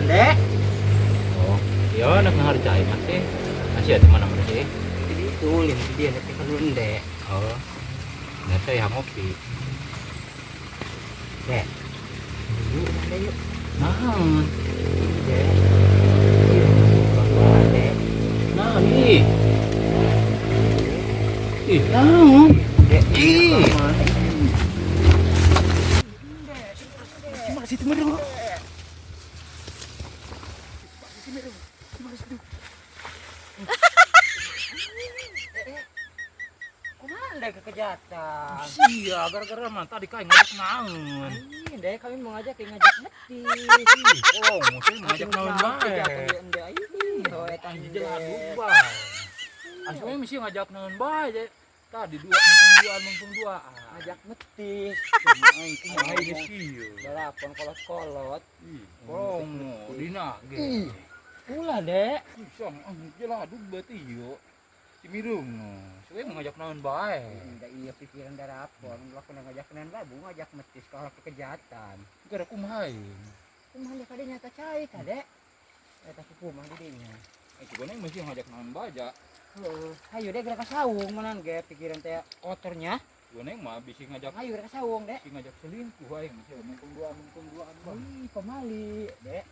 Dek. Oh, iya nak ngahar cai masih. Masih ada mana mana sih? Jadi itu lin dia nek kan dek. Oh. Nggak saya ngopi. Dek. Yuk, dek yuk. Naon? Dek. Iya, bang dek. Naon ih? Ih, naon? Dek. Ih. Cuma situ merung. Kumaha dek kekejatan? Sia, gara-gara mah tadi kayak ngajak naon. Ih, dek kami mau ngajak ngajak meti. Oh, saya ngajak naon bae. Jelas bae. Aslinya mesti ngajak naon bae. Dek. Tadi dua mumpung dua mumpung dua. Ngajak metis. Aing kumaha ini sih. Balapon kolot-kolot. Ih, oh, dina ge. Ulah, Dek. Ih, song, jelas berarti yo. Cimireung. Saya mau ngajak naon bae. Enggak iya pikiran darapon, ulah kena ngajak naon bae, bu ngajak metis kalau kekejatan. Gara kumaha ieu? Kumaha dek kade nyata cai ka, Dek. Eta kumaha di dinya. Eh, cuma mesti ngajak naon bae ja. Heeh, hayu dek gerak ka saung manan ge pikiran teh kotornya. Gua neng mah bisi ngajak Hayu gerak ka saung, Dek. bisi ngajak selingkuh aing mesti mumpung dua bae. Ih, pamali, Dek.